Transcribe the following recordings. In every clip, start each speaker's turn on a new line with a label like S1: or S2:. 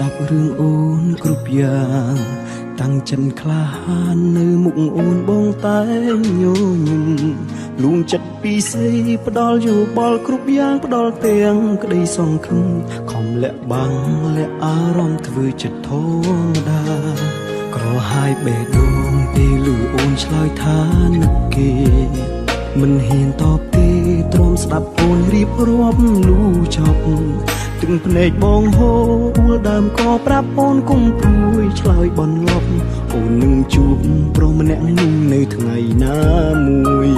S1: ស្ដាប់រឿងអូនគ្រប់យ៉ាងតាំងចិត្តក្លាហាននៅមុខអូនបងតែញញឹមលួងចិត្តពីស្រីផ្ដល់យោបល់គ្រប់យ៉ាងផ្ដល់ទាំងក្តីសង្ឃឹមខំលាក់បាំងលាក់អារម្មណ៍ធ្វើចិត្តធម្មតាក្រហាយបេះដូងពេលឮអូនឆ្លើយថានឹកគេមិនហ៊ានតបទេទ្រាំស្ដាប់អូនរៀបរាប់លូចប់ទឹកភ្នែកបងហូរដើមក៏ប្រាប់អូនគុំព្រួយឆ្លើយបន្លប់អូននឹងជួបប្រុសម្នាក់នោះនៅថ្ងៃណាមួយ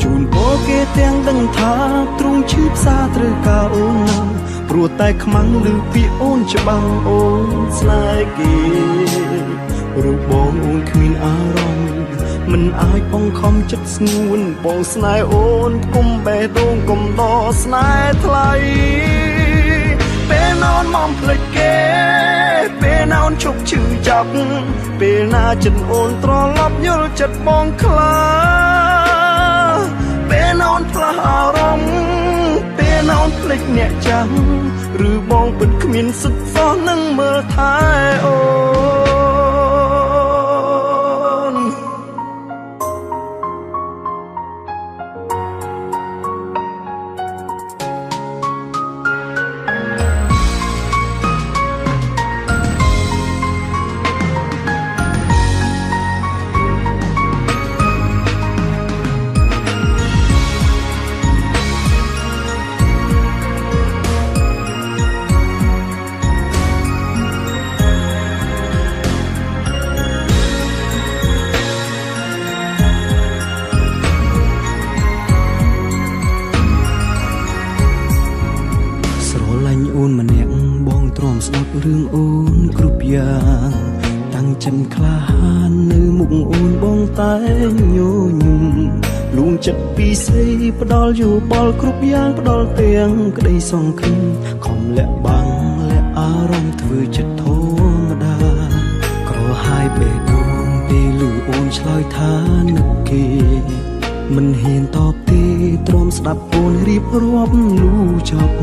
S1: ជូនពរគេទាំងដឹងថាទ្រង់ឈឺផ្សាត្រូវការអូនណាស់ព្រោះតែខ្មាំងឮពាក្យអូនច្បាំងអូនស្នេហ៍គេរូបបងអូនគ្មានអារម្មណ៍មិនអាចបង្ខំចិត្តស្ងួនបងស្នេហ៍អូនគុំបេះដូងគុំដស្នេហ៍ថ្លៃពេលណោនមកភ្លេចគេពេលណោនឈប់ឈឺចាប់ពេលណាចិត្តអូនត្រឡប់យល់ចិត្តបងខ្លាពេលណោនផ្លាស់អារម្មណ៍ពេលណោនភ្លេចអ្នកចាំឬបងពិតគ្មានសិទ្ធិសោះនឹងមើលថែអូនរឿងអូនគ្រប់យ៉ាងតាំងចិត្តក្លាហាននៅមុខអូនបងតែញញឹមលួងចិត្តពីស្រីផ្ដល់យោបល់គ្រប់យ៉ាងផ្ដល់ទាំងក្តីសង្ឃឹមខំលាក់បាំងលាក់អារម្មណ៍ធ្វើចិត្តធម្មតាក្រហាយបេះដូងពេលឮអូនឆ្លើយថានឹកគេមិនហ៊ានតបទេទ្រាំស្ដាប់អូនរៀបរាប់លូចប់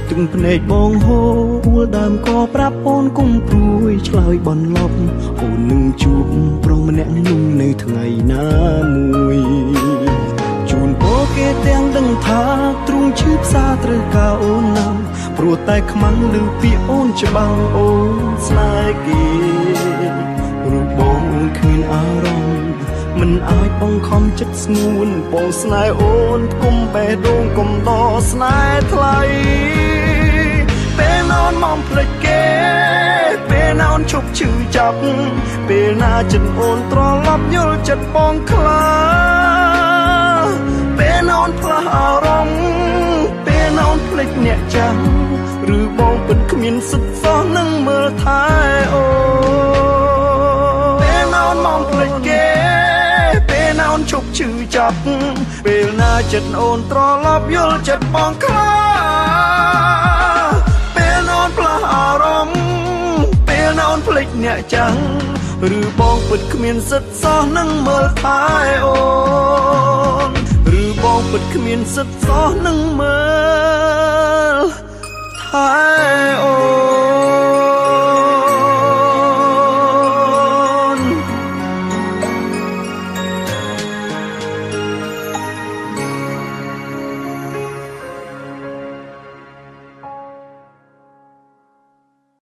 S1: ទឹកភ្នែកបងហូរដើមក៏ប្រាប់អូនគុំព្រួយឆ្លើយបន្លប់អូននឹងជួបប្រុសម្នាក់នោះនៅថ្ងៃណាមួយជូនពរគេទាំងដឹងថាទ្រង់ឈឺផ្សាត្រូវការអូនណាស់ព្រោះតែខ្មាំងឮពាក្យអូនច្បាំងអូនស្នេហ៍គេរូបបងអូនគ្មានអារម្មណ៍មិនអាចបង្ខំចិត្តស្ងួនបងស្នេហ៍អូនគុំបេះដូងគុំដស្នេហ៍ថ្លៃពេលណោនមកភ្លេចគេពេលណោនឈប់ឈឺចាប់ពេលណាចិត្តអូនត្រឡប់យល់ចិត្តបងខ្លាពេលណោនផ្លាស់អារម្មណ៍ពេលណោនភ្លេចអ្នកចាំឬបងពិតគ្មានសិទ្ធិសោះនឹងមើលថែអូនពេលណោនមកភ្លេចគេពេលណោនឈប់ឈឺចាប់ពេលណាចិត្តអូនត្រឡប់យល់ចិត្តបងខ្លាពេលណោនផ្លាស់អារម្មណ៍ពេលណោនភ្លេចអ្នកចាំឬបងពិតគ្មានសិទ្ធិសោះនឹងមើលថែអូនឬបងពិតគ្មានសិទ្ធិសោះនឹងមើ